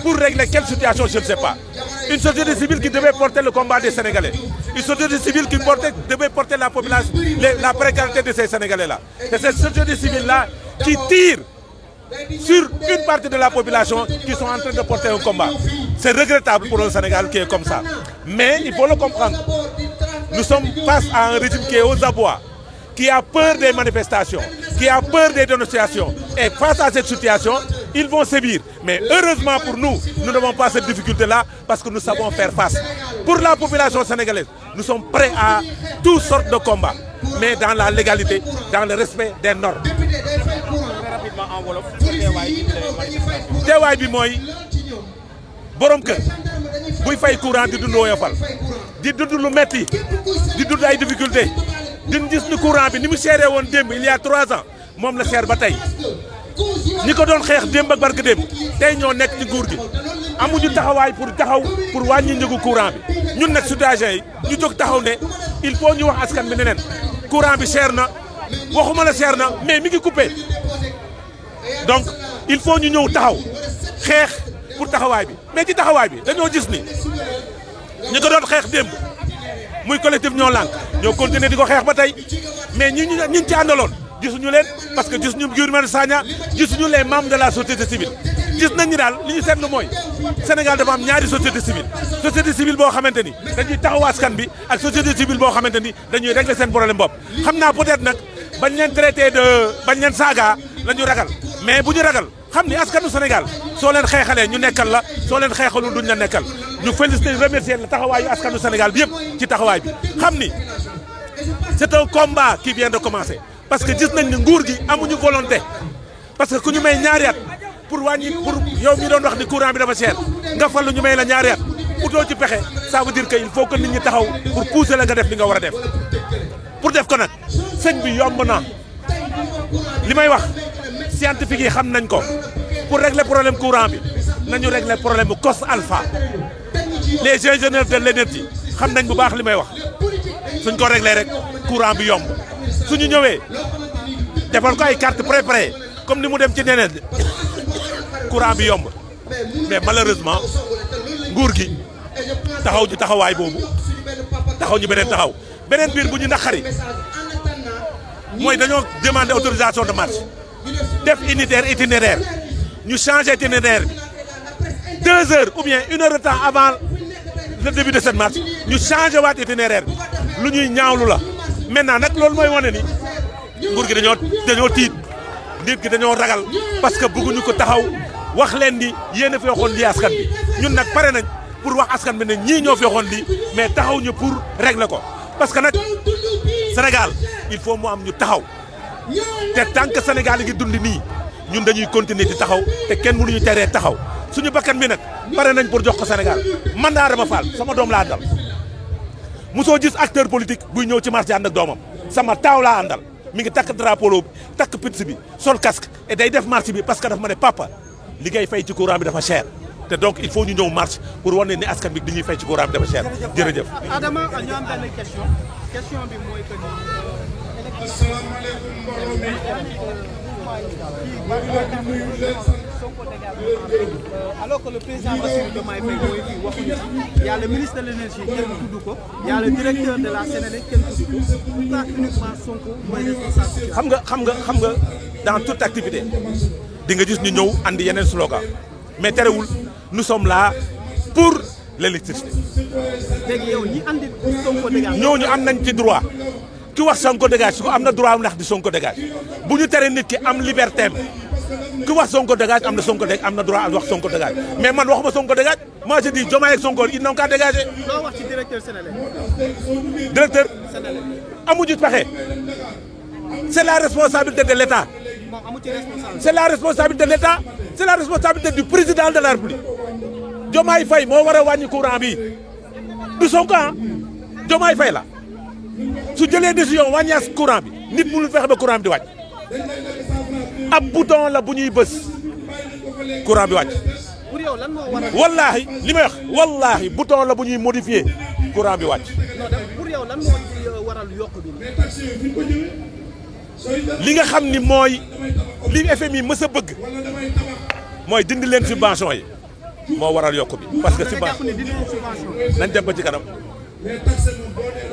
Pour régler quelle situation, je ne sais pas. Une société civile qui devait porter le combat des Sénégalais. Une société civile qui devait porter la population, la précarité de ces Sénégalais-là. Et cette société civile-là qui tire sur une partie de la population qui sont en train de porter un combat. C'est regrettable pour le Sénégal qui est comme ça. Mais il faut le comprendre. Nous sommes face à un régime qui est aux abois, qui a peur des manifestations, qui a peur des dénonciations. Et face à cette situation, ils vont sévir. Mais heureusement pour nous, nous n'avons pas cette difficulté-là parce que nous savons faire face. Pour la population sénégalaise, nous sommes prêts à toutes sortes de combats, mais dans la légalité, dans le respect des normes. teewaay bi mooy borom kër buy fay courant di dund woyofal di dund lu metti di dund ay difficulté di gis ni courant bi ni mu seeree woon démb il y a 3 ans moom la seer ba tey ñi ko doon xeex démb ak barke démb tey ñoo nekk ci nguur gi amuñu taxawaay pour wàññi njëgu courant bi ñun nag citoyens yi ñu jóg taxaw ne il faut ñu wax askan bi ne leen courant bi seer na waxuma la seer na mais mi ngi coupé donc il faut ñu ñëw taxaw xeex pour taxawaay bi mais ci taxawaay bi dañoo gis ni ñi ko doon xeex démb muy collectif ñoo lànk ñoo continuer di ko xeex ba tey mais ñi ci àndaloon gisuñu leen parce que gisuñu Guy Marius Sagna gisuñu les membres de la société civile gis nañ ni daal li ñu seetlu mooy Sénégal dafa am ñaari société civile boo xamante ni dañuy taxaw askan bi ak société civile boo xamante ni dañuy régler seen problème bopp xam naa peut-être nag bañ leen traité bañ leen saaga la ñu ragal mais bu ñu ragal xam ni askanu Sénégal soo leen xeexalee ñu nekkal la soo leen xeexalul duñ la nekkal ñu félicité remercier la taxawaayu askanu Sénégal bi yëpp ci taxawaay bi xam ni c'est un combat qui vient de commencer parce que gis nañ ni nguur gi amuñu volonté parce que ku ñu may ñaari at pour wàññi pour yow mi doon wax ni courant bi dafa cher nga fallu ñu may la ñaari at utoo ci pexe ça veut dire que il faut que nit ñi taxaw pour pousser la nga def li nga war a def pour def ko nag sëñ bi yomb na li may wax scientifique yi xam nañ ko pour régler problème courant bi nañu régler problème cos alpha les ingénieurs de l'énergie xam nañ bu baax li may wax suñ ko régler rek courant bi yomb suñu ñëwee defal ko ay carte préparée comme ni mu dem ci neneen courant bi yomb mais malheureusement nguur gi taxaw ñu taxawaay boobu taxaw ñu beneen biir bu ñu naqari mooy dañoo demander autorisation de marche def itinéraire ñu changer itinéraire bi 2 heures ou bien 1 heure de temps avant le début de cette marche ñu changer waat itinéraire bi lu ñuy ñaawlu la maintenant nag loolu mooy wane ni nguur gi dañoo tiit nit gi dañoo ragal parce que bëgguñu ko taxaw wax leen ni yéen a fi waxoon lii askan bi ñun nag pare nañ pour wax askan bi ne ñii ñoo fi waxoon lii mais taxaw ñu pour régler ko parce que nag Sénégal il faut mu am ñu taxaw te tant que Sénégal yi ngi dund nii ñun dañuy continuer di taxaw te kenn mënuñu teree taxaw suñu bakkan bi nag pare nañ pour jox ko Sénégal man daa Adama Fall sama doom laa àndal mosoo gis acteur politique buy ñëw ci marché ànd ak doomam sama taaw laa àndal mi ngi takk drapeau bi takk pits bi sol casque et day def marche bi parce que dafa ma ne papa li ngay fay ci courant bi dafa cher te donc il faut ñu ñëw marche pour wane ni askan bi li ñuy fay ci courant bi dafa cher jërëjëf. Adama ñu am benn question bi mooy que ni. asalaamaaleykum mbooloo mi. alors que le président Bassirou Diomaye Faye mooy fii waxuñu si y a le ministre de l'énergie kenn tudd ko y a le directeur de la Sénélec kenn tudd ko pourquoi uniquement Sonko mooy responsable. xam nga dans toute activité di nga gis ñu ñëw andi yeneen slogan mais terewul nous sommes là pour l'électricité. léegi yow ñi andi Sonko dégage. ñooñu am nañ ci droit ki wax Sonko dégage su ko am na droit ndax di Sonko dégage bu ñu tere nit ki am liberté am ki wax Sonko dégage am na Sonko dégage am na droit wax Sonko dégage mais man waxuma Sonko dégage moi je dis Diomaye ak Sonko ils n'ont qu'à dégager. loo wax ci directeur Sénélec. directeur Sénélec. amuñu pexe c'est la responsabilité de l'État. bon amu ci responsabilité. c'est la responsabilité de l'État c'est la responsabilité du président de la République Diomaye Faye moo war a wàññi courant bi du Sonko ah Diomaye Faye la su jëlee décision wàññi courant bi nit mënul fexe ba courant bi di wàcc ab bouton la bu ñuy bës courant bi wàcc. pour yow lan moo waral. wallaahi li may wax wallaahi bouton la bu ñuy modifier courant bi wàcc. non pour yow lan moo waral yokk bi. li nga xam ni mooy li FMI mës a bëgg mooy dindi leen subvention yi moo waral yokk bi parce que da nga jàpp ne dinañ subvention. nañ dem ba ci kanam.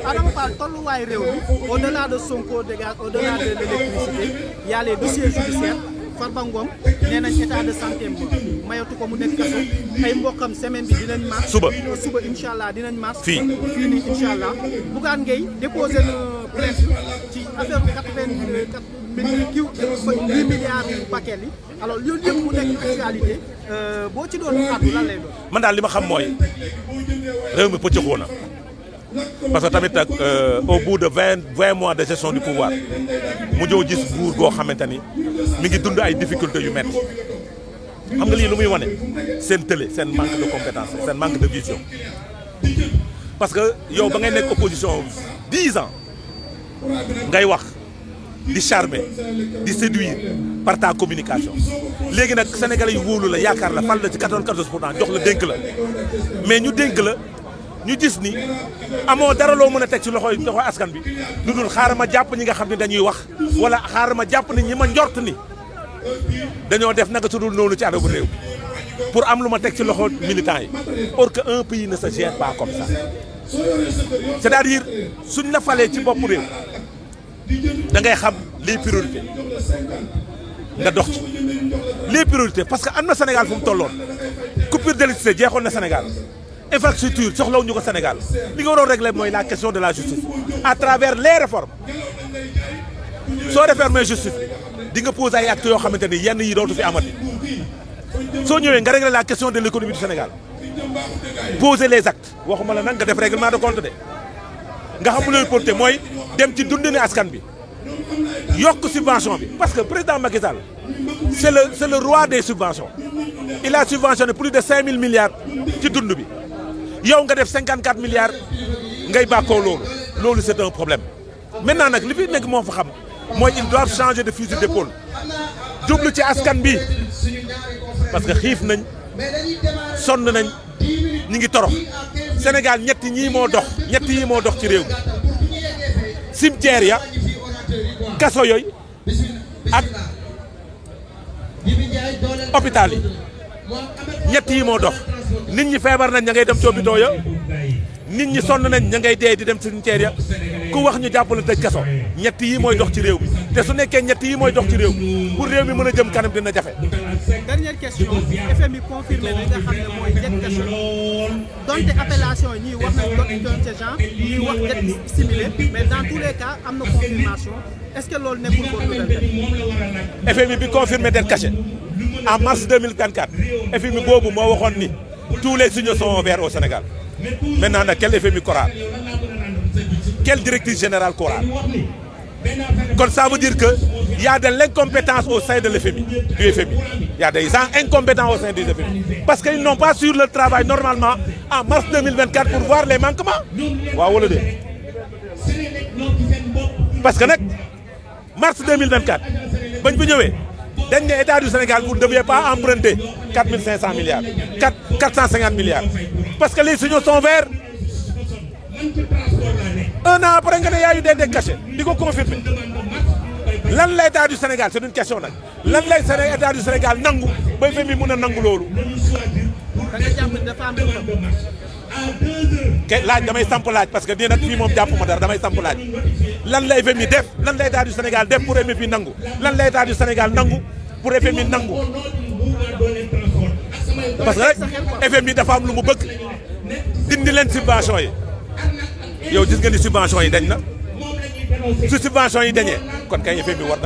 Adama Fall tolluwaay réew mi au-delà de Sonko dégage au-delà de l'électricité y a les dossiers judiciaires Farba Ngom nee nañ état de santé ba mayatu ko mu nekk kaso ay mbokkam semaine bi dinañ mars. suba incha allah dinañ mars. fii nii incha allah Bougane Gueye déposé na plainte ci affaire 10 milliards yu paquet yi alors loolu yëpp mu nekk actualité boo ci doon àddu lan lay doon. man daal li ma xam mooy réew mi pëccëxoo na parce que tamit nag au bout de 20 mois de gestion du pouvoir mu ñëw gis nguur goo xamante ni mi ngi dund ay difficultés yu métti xam nga lii lu muy wane seen télé seen manque de compétence seen manque de vision parce que yow ba ngay nekk opposition 10 ans ngay wax di charmer di séduire par ta communication léegi nag sénégalais yu wóolu la yaakaar la fal la ci 94% jox la dénk la mais ñu dénk la ñu gis ni amoo dara loo mën a teg ci loxoy askan bi lu dul xaaral ma jàpp ñi nga xam ne dañuy wax wala xaaral ma jàpp ni ñi ma njort ni dañoo def naka su dul noonu ci àddagu réew pour am lu ma teg ci loxo militants yi or que un pays ne se gère pas comme ça c'est-à-dire suñ la falee ci bopp réew da ngay xam les priorités nga dox ci les priorités parce que am na Sénégal fu mu tolloon coupure d'électricité jeexoon na Sénégal infrastructure soxlawuñu ko Sénégal li nga waroon régler mooy la question de la justice à travers les réformes soo réformer justice di nga poser ay actes yoo xamante ni yenn yi dootu fi amati soo ñëwee nga régler la question de l'économie du Sénégal poser les actes waxuma la nag nga def règlement de compte de nga xam lu porté mooy dem ci dundinu askan bi yokk subvention bi parce que président Macky Sall c'est le roi des subventions il a subventionné plus de 5000 milliards ci dund bi yow nga def 54 milliards ngay bàkkoo loolu c'est un problème maintenant nag li fi nekk moo fa xam mooy ils doivent changer de fusil d'épaule jublu ci askan bi parce que xiif nañ sonn nañ ñi ngi torox Sénégal ñett yii moo dox ci réew mi cimetière ya kaso yooyu ak hôpital yi ñett yi moo dox nit ñi feebar nañ ña ngay dem ci hôpitaux ya nit ñi sonn nañ ña ngay dee di dem cimetière ya ku wax ñu jàppale tëj kaso ñett yi mooy dox ci réew mi te su nekkee ñett yi mooy dox ci réew mi pour réew mi mën a jëm kanam dina jafe. dernière question FMI confirmé na nga xam ne mooy jet caché donte appellation yi ñuy wax nañ doon ce genre ñuy wax jet similé mais dans tous les cas am na confirmation est-ce que loolu nekkul bonne nouvelle. FMI bi confirmé jet caché en mars 2024 FMI boobu moo waxoon ni tous les signaux sont verts au Sénégal maintenant nag quel FMI chorale quelle directrice générale chorale kon ça veut dire que y a de l'incompétence au sein de l'FMI du FMI il y a des gens incompétents au sein du FMI parce qu'ils n'ont pas sur le travail normalement en mars 2024 pour voir les manquements waaw wala de parce que nag mars 2024 bañ bu ñëwee dañ ne état du Sénégal vous ne deviez pas emprunter 4500 milliards 450 milliards parce que les signaux sont verts un an après nga ne yaa yu dee caché di ko confirmer lan la état du Sénégal c'est une question nag lan lay état du Sénégal nangu ba FMI mun a nangu loolu. da nga jàpp dafa am laaj damay samp laaj parce que nii nag fii moom jàppuma dara damay samp laaj lan lay FMI def lan la état du Sénégal def pour FMI nangu lan la état du Sénégal nangu pour FMI nangu parce que rek FMI dafa am lu mu bëgg dindi leen subvention yi yow gis nga ni subvention yi dañ na su subvention yi dañee kon kay FMI war na